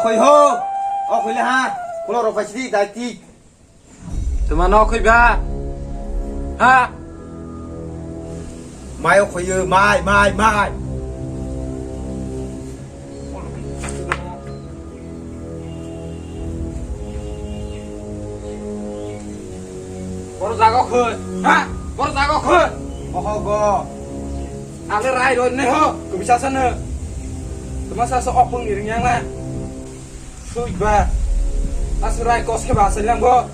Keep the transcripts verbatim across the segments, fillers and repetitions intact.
Khoi ho, o khoi le ha, kulo rok pai sidi dai tik. Tuma no khoi ba? Ha? Mai o khoi yo, mai, mai, mai. Boro jaga khoi, ha? Boro jaga khoi. Oho go. Ale rai ro ne ho, kubisa sana. Tuma sa so opung iring yang na. Sui ba. Aswk rai kos khe ba aswk lang bo.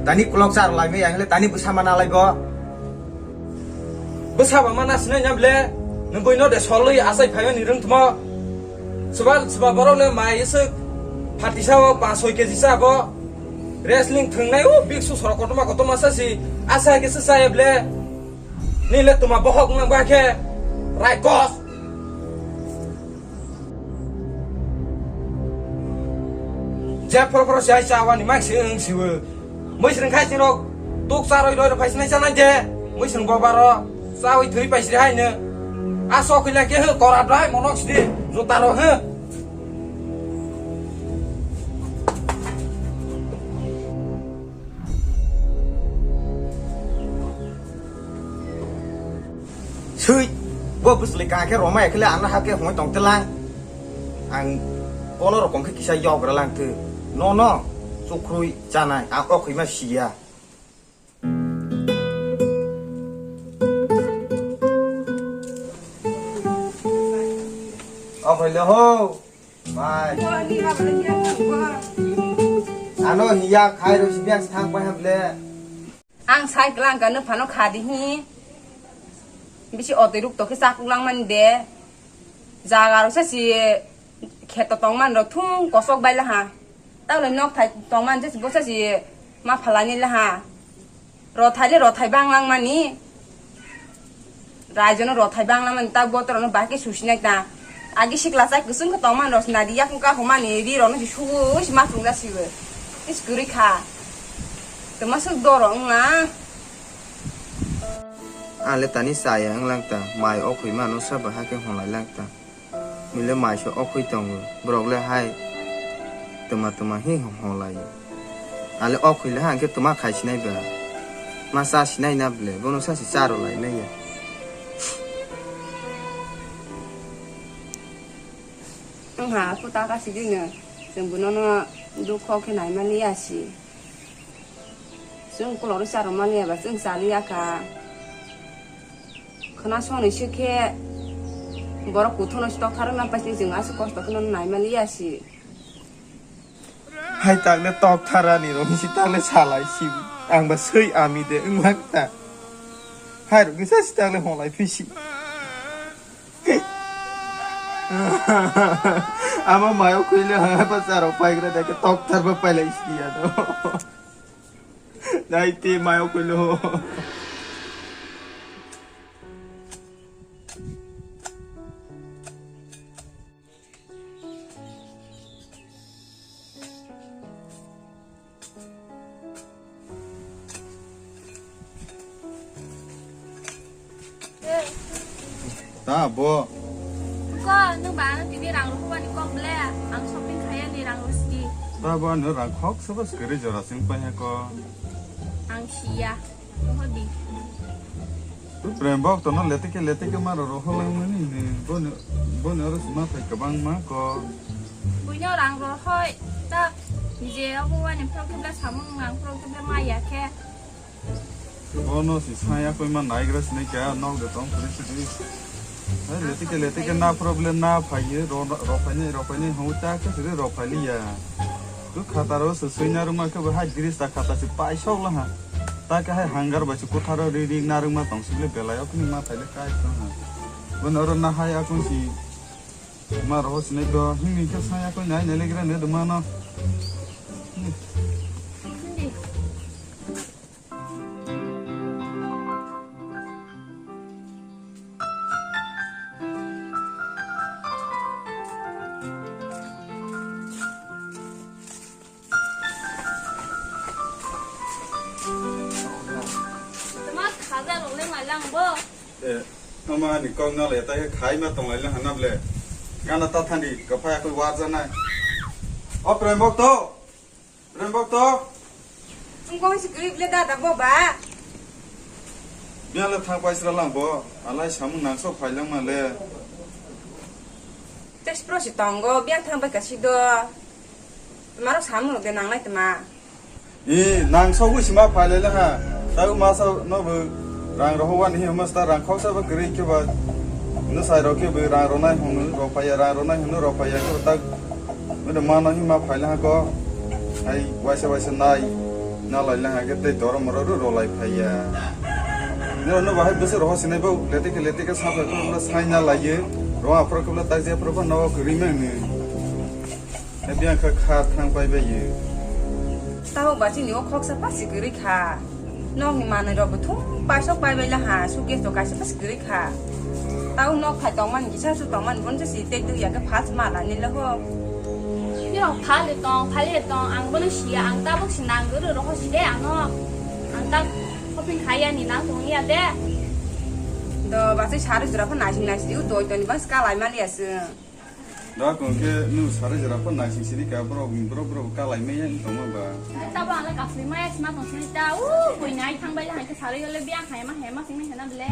Tani kulok char lai me yang le tani bwsa mana lai bo. Bwsa ba mana sinai nya ble. Nung bui no de soloi asai phayo ni rung tmo. Suba suba borok le mai iswk phatisa o pa soi keji sa bo. Wrestling thwngnai o big su sorok kotorma kotorma sa si asa ke sa sa ya ble. Nile tuma bohok nang ba khe raikos. Je phoro phoro sai chawani mak si wng siwo. Mui srwng khai sirok tuk charoi roi rok phai sinai chanai je. Mui srwng bobaro chawi thwi pai sri hai no. A sok khila ke ho kora dai monok sidi jotaro ho. Sui, bo bwswlwi ka khe rwmai khe le ang no ha khe hwnwi tong tlang. Ang bono rokong khe kisa yogra lang thwi. No, no, chukhrwi chanai, ang o khwima siya. O khoi le ho, bai. Ano hiya khai rw si biang thang pai hable. Ang sai klang kano phano kha di hi. Bisi otwi ruk to khe chakuk lang mani de. Jaga rok sa si kheto tong man rok thung kosok bai la ha. Tao le nok thai tong man je bo sa si ma phalani la ha. Rothai le rothai bang lang mani. Raijo no rothai bang lang mani ta botor no ba ke susi nai ta. Agi sikla chai kusung khe tong man rok sinai di yakung ka humani ri rok no si sugu si ma phung da si we. Is kwrwi kha. Tama suk doro wng na. Ang le tani chaya wng lang ta, mai o khoi mano sabo ha khe honglai lang ta. Mui le mai se o khoi tongo, borok le hai tuma tuma hi honglai. Ang le o khoi le ha khe tuma khai sinai ba, ma cha sinai na ble, bono sa si cha rw lai nai ya. Wng ha, kho ta ka si dino, chwng bono no dukho khe nai mani ya si. Chwng kolorwi charwmani eba chwng chaliya kha. Khwna sonwi swkhe borok kuthukno tokthar wngna paisini chwng aswk kosto kheno naimaliya si. Hai takle toktharani romsi takle salai si. Ang ba swi ami de wngmang ta. Hai rok kisa si takle honglai phisi. Ama mayo khwile ha ba charo paigra da ke tokthar ba pailai siya do. Dai te mayo khwilo. Ta bo. Ko, nwng ba ano tini rang rwhwani kok le, ang shopping khaya ni rang rwsdi. Ta bo ano rang khok sabo skiri jora sing panya ko. Ang siya, rwhwdi. Tu prem bok tono letike letike maro rwhwlangmani ni, boni, boni oro sima phai kwbangma ko. Buino rang rwhoi, ta je obo wani phorok thubla samung ang phorok thubla maya khe. Bono si saya koi ma naigra sinai kya nok de tong phuri sidi. Hai letike letike na problem na phaiye ro ro phaini ro phaini hau ta ke sidi ro phaili ya. Tu khataro se suina ruma ke hai giris ta khata si paisok la ha. Ta ke hai hangar ba si kutharo ri ri na ruma tong sibile belai ok ni ma thaile kai tong ha. Bono ro na hai akun si ma ro sinai do hini ke saya koi nai nelegra ne de mano. Tama khaja rok le mai lang bo. Eh, Thoma ni kok na le tai khai ma tong lai le hana ble. Gana ta thani ka phai akoi war jana. O Prem bok to. Prem bok to. Wngkong si kwrwi le dada bo ba. Biang le thang pai sra lang bo. Alai samung nang so phai lang ma le. Tei si pro si tongo, biang thang bai ka si do. Tma rok samung rok de nang lai tma. I nang so wi sima phai lai le ha. Tau ma sa no bo rang roho wan hi mas ta rang khok sa ba kwrwi khe ba. No sai rok khe bo rang ro nai hunu ro phai ya, rang ro nai hunu ro phai ya khe tak. Mene mano hima phai laha ko. Hai waisa waisa nai. Na lai laha ke tei doro moro ro ro lai phai ya. Nero no bahai bese roho sinai bo lete ke lete ke sa phai ko sai na lai ye. Ro aphro ko tak je aphro ko no ko ri me ni. Hai biang kha kha thang pai bai ye. Tao ba chini o khoksa pasi kwrwi kha. Nokni manwi rok bo thum paisok pai bai laha, suitcase rok kaisa bwswk kwrwi kha. Tao nok phai tongmani kisa su tongmani bono se tei twi ya khe fast ma lani le ho. Nirok phale tong, phale tong, ang bono siya, ang tabuk si nang guru roho si de ano. Ang tak shopping khaya ni nang tong ya de. Do ba se sari jora pha naising naising u doi doi ni bas ka lai mali asu. Da kong khe nu sari jora pha naising sini ka borok borok borok ka lai maya tongma ba. Tabo ang le kasui maya sima tong sini ta u bui nai thang bai le hai. Sarwi ole biang hai ma hai ma sing ma hena bele.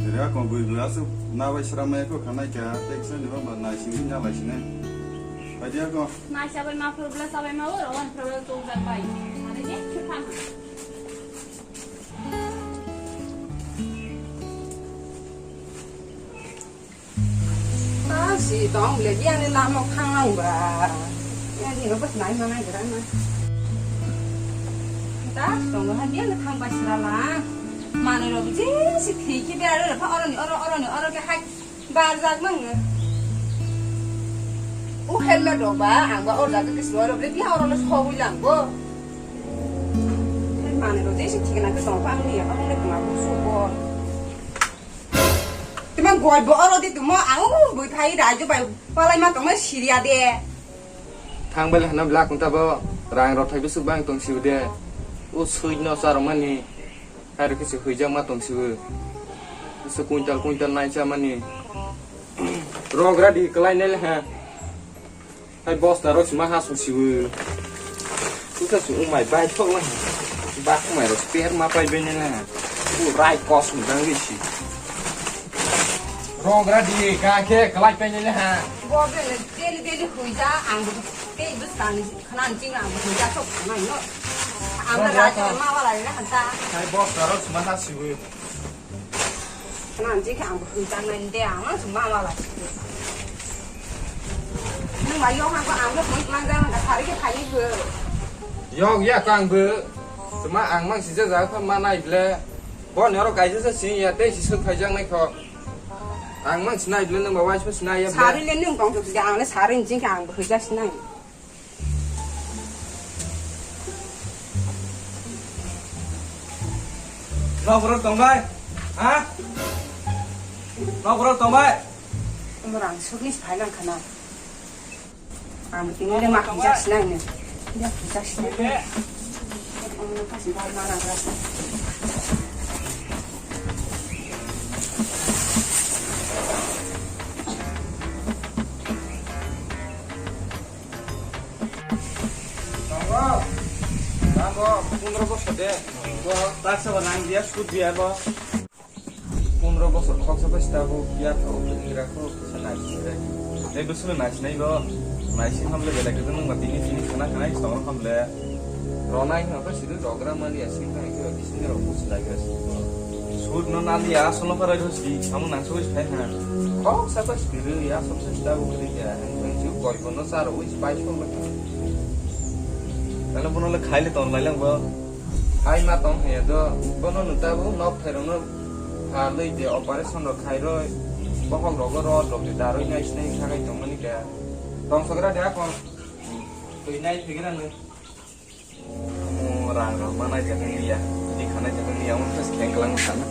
Tere ako bui bui asuk na bai sra mai ko khanai kya tek sa ni ba nai sing ni na bai sing nai. Pai dia ko. Nai sa bai ma problem sa bai ma o rawan problem to jak bai. Are je chu phan. Ta si tong le biang ni lama khang lang ba. Ya ni ro bas nai ma nai gra na. Ta si tong ha biang ni khang ba sra la. Mane ro je si thi ki be aro pha oro ni oro oro ni oro ke hai bar jak mang. U helmet ro ba ang ba or jak ke slo ro bre biang oro le so wi lang bo. Mane ro je si thi na ke tong pa ang ni ya pa le ma bu su bo. Tuma goi bo oro di tumo ang bui phai raju bai palai ma tongma siria de. Thang bai hana bla kunta bo rang rok thai bisuk bang tong siu de. U sui no charo mani. Hai rok kisi huijak ma tong siu. Su quintal quintal nai cha mani. Rok ra di kalai nai le ha. Hai bosta rok sima ha sung siu. Kusa su umai bai thok lang. Bak umai rok per ma pai bai nela. U rai kos mu dang si. Rok ra di ka khe kalai pai nela ha. Bo be daily daily huija ang bu te bu kan khana jing ang bu huija thok khana no. Ang ra ja ma wala le han ta. Hai bosta rok sima ha siu. Khana jing khe ang bo hwnjaknai de, ang mang se ma ma lai. Nung bai yong hangko ang bo hwnwi manjak nang kha, sari khe phai bo. Yong ya kang bo. Tuma ang mang sijak jak kha ma nai ble. Bo ni oro kaisa se sing ya tei si suk phai jak nai kho. Ang mang sinai ble nung ba wai sinai ya ble. Sari le nung tong tuk sida ang le sari jing khe ang bo hwnjak sinai. Nokborok tongbai? Ha? Nokborok tongbai? Umar ang sukni phai lang khana. Ang tini le ma khijak sinai ne. Ya khijak sinai ne. Ang kasi ba ma na rasa. Tongo. Tongo, pondro bosor de. Bo taksa ba nang dia, sud dia bo. Pondro bosor khoksa bai sita bo, biya thago, kiri rakho, sa nai sini re. Tei bwswk nai sinai bo. Nai sini hamle belai khe nung ma tini tini khana khana is tongro hamle. Ronai hino khe sidi rogra mali asing khe khe sini rok busi lai khe sini bo. Sud no nali asol no parai do sidi, samung nang sui phai ha. Khoksa bai sidi re, asol sa sita bo kiri ya. Nung ju koi bo no sa ro, is pai song na. Tale bono le khai le ton lai lang bo. Hai ma tong he do, bono no ta bo nok thai ro no. Kha lei de operation rok khai roi, bokhok rogo rot rok de daroi nai sinai kha kai tongmani khe. Tong sogra de akon. Twi nai phigra nai. Mo rang rok ma nai khe nang ya. Di khanai khe nang ya, mo khas kheng klang sana.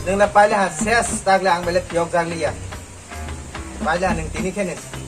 Nwng le paile ha ses, tagle ang bele phiyok jagliya. Paile ha nwng tini khe nwng.